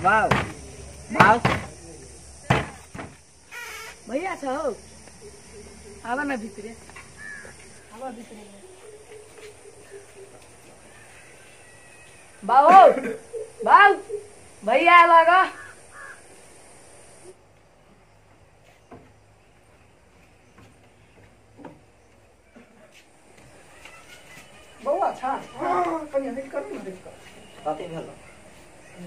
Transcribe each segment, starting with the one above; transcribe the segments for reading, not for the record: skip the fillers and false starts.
बाबू बाबू भैया छ हौ, आवा न भित्रे, आवा भित्रे। बाबू बाबू भैया लगा। बौआ छा कनी हट करू न, हट कर। कथी भेलो?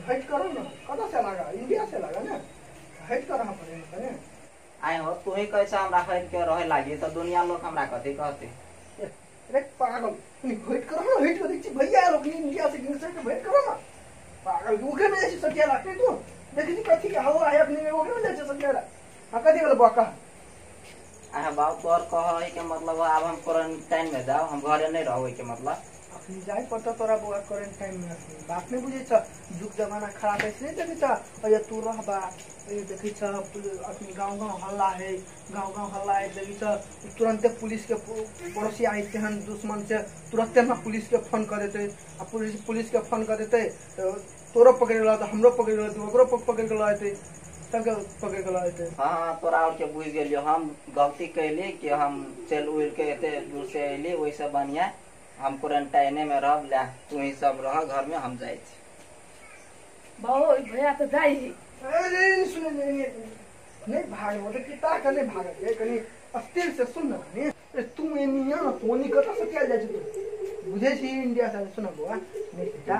हट करू न, कतऽ से लागा? इंडिया से लागा ने, हट कर पड़े कने। आइ हो तू ही कहै छ हमरा हट के रहे लागी त दुनिया लोग हमरा कथी कहते? अरे पागल, कनी हट करू न, हट कर। देखी भैया लोग इंडिया से गिन से हट करू न पागल। ओकरे में जाइ सटिया लागते तू, देखी कथी के हवा है अपने में, ओकरे में जाइ सटिया ला। हां कथी भेलो बौआ कह? आहा बाबू तोर कहै के मतलब आब हम क्वारंटाइन में जाओ, हम घरे नहीं रहबै के मतलब? अखनी जाय पड़ता तोरा बौआ क्वारंटाइन में। बात नहीं बुझै छ, जुग जमाना खराब है से नहीं देखै छ। अरे तू रहबा, ये देखै छ अखनी गांव गांव हल्ला है, गांव गांव हल्ला है। देखै छ तुरंते पुलिस के पड़ोसी आइ तेहन दुश्मन से तुरंते ना पुलिस के फोन कर देते, आ पुलिस पुलिस के फोन कर देते तो तोरो पकड़ ल, तो हमरो पकड़ ल, ओकरो पकड़ के ल एतै, सबके पकड़ के ल एतै। हाँ तोरा और के बुझ गेलियो, हम गलती कैली कि हम चल उड़ के एते दूर से अयली, ओहिसे बढ़िया हम क्वारंटाइने में रहब। ला तू ही सब रह घर में, हम जाइ छी। बाबू भैया तो जाइ। अरे सुन, नहीं नहीं भाग, वो तो किता के नहीं भाग गे, कनी अस्थिर से सुन न कनी। अरे तू एनिया न तोनी कत से चल जाइ छी तू, बुझै छी इंडिया से। सुन बौआ नहीं बेटा,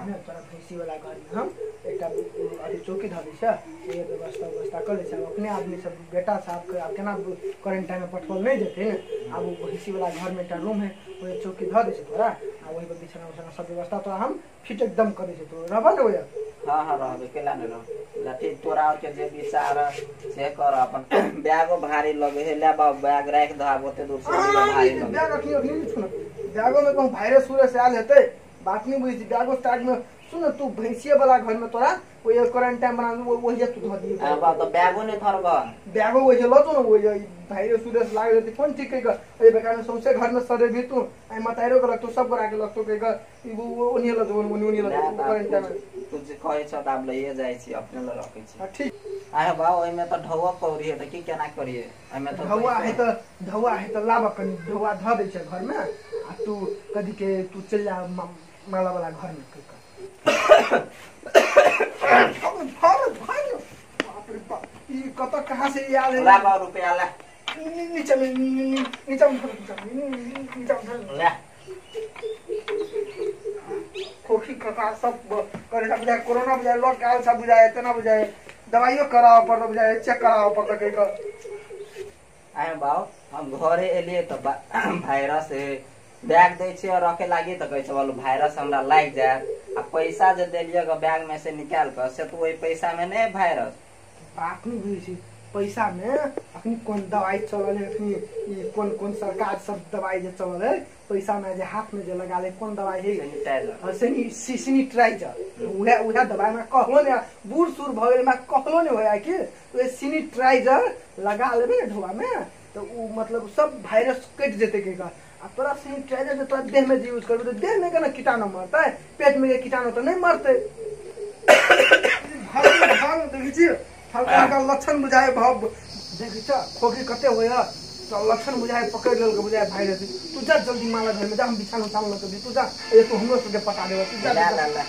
ने तोरा भैंसी वाला घर में हम एकटा अथी चौकी धरै छ, ये व्यवस्था व्यवस्था कर लै छ। अपने आदमी सब बेटा साहब के आब केना क्वारंटाइन में पठौल नहीं जेतै ने। आब ओ भैंसी वाला घर में एकटा रूम है, ओहि चौकी धऽ दै छै तोरा, आ ओहि पर बिछाना उछाना सब व्यवस्था तोरा हम फिट एकदम कर दै छै। तू रहबह ने ओहि? हाँ हाँ रहबे, केला नहीं रहब। ला ठीक, तोरा और के जे विचार से कर। अपन बैगो भारी लगे है, ले बाबू बैग राख दह, आब ओते दूर से भारी लगे। बैग अखनी अखनी सुन, बैगो में कहूँ वायरस उरस आयल हेतै, बात नहीं बुझै छी। बैगो स्टार्ट में सुन, तू भैंसिए वाला घर में तोरा ओहि क्वारंटाइन बना ओहि तू धऽ दिही। आ बाबू तो बैगो नहीं धरब? बैगो ओहि लऽ जो न, ओहि वायरस उरस लागल हेतै कोन ठीक कहि कऽ। अरे बेकार में सौंसे घर में सड़े भी तू, आइ मताइरो के लगतौ, सब गोरा के लगतौ कहि कऽ, ओनिये लऽ जो, ओनिये लऽ जो क्वारंटाइन में। तू जे कहै छ त आब लइए जाइ छी, अपने लऽ रखै छी। ठीक। आहे बाबू ओहिमे त ढौआ पौरी है त की केना करिए? एहिमे त ढौआ है त, ढौआ है त लाब कनी ढौआ धऽ दै छै घर में, आ तू कदी के तू चलि जा माला वाला घर में कहि कऽ। बाप रे बाप, ई कतऽ कहाँ से आयल है? ला बाबू रुपया ला, नीचा में नीचा में नीचा में ला। खोखी खका सब करे सब बुझाए, कोरोना बुझाए, लॉक आयल सब बुझाए, तेना बुझाए, दवाइयो कराबऽ पड़तौ बुझाए, चेक कराबऽ पड़तौ कहि कऽ। आए बाबू हम घरे एलियै त वायरस है, बैग दै छियै रखे लागी त कहै छै बोलू वायरस हमरा लागि जायत, आ पैसा जे देलियै बैग में से निकाल कऽ से तो ओहि पैसा में नहीं वायरस। बात नहीं बुझै छी, पैसा में अखनी कोन दवाई चलल है, अखनी ई कोन कोन सरकार सब दवाई जे चलल है, पैसा में जे हाथ में जे लगा ले कोन दवाई है? सैनिटाइजर। सैनिटाइजर उहे उहे दवाई में कहलो ने, बूढ़ सूढ़ भऽ गेल में कहलो ने होया कि ओहे सैनिटाइजर लगा लेबै ने ढोआ में त उ मतलब सब वायरस कटि जेतै के। आ तोरा सैनिटाइजर जे तोरा देह में जे यूज करबै त देह में केना कीटाणु मरतै, पेट में के कीटाणु त नहीं मरतै। भाग देखै छी हल्का हल्का लक्षण बुझाए भाव देखै छ, खोखी कते होय तो लक्षण बुझाए पकड़ लेलकै बुझाए वायरस। तू जा जल्दी माला घर में जा, हम बिछाना उछाना लऽ के तू जा, ए तू हमरो सबके पटा देबऽ, तू जा। ला ला ला।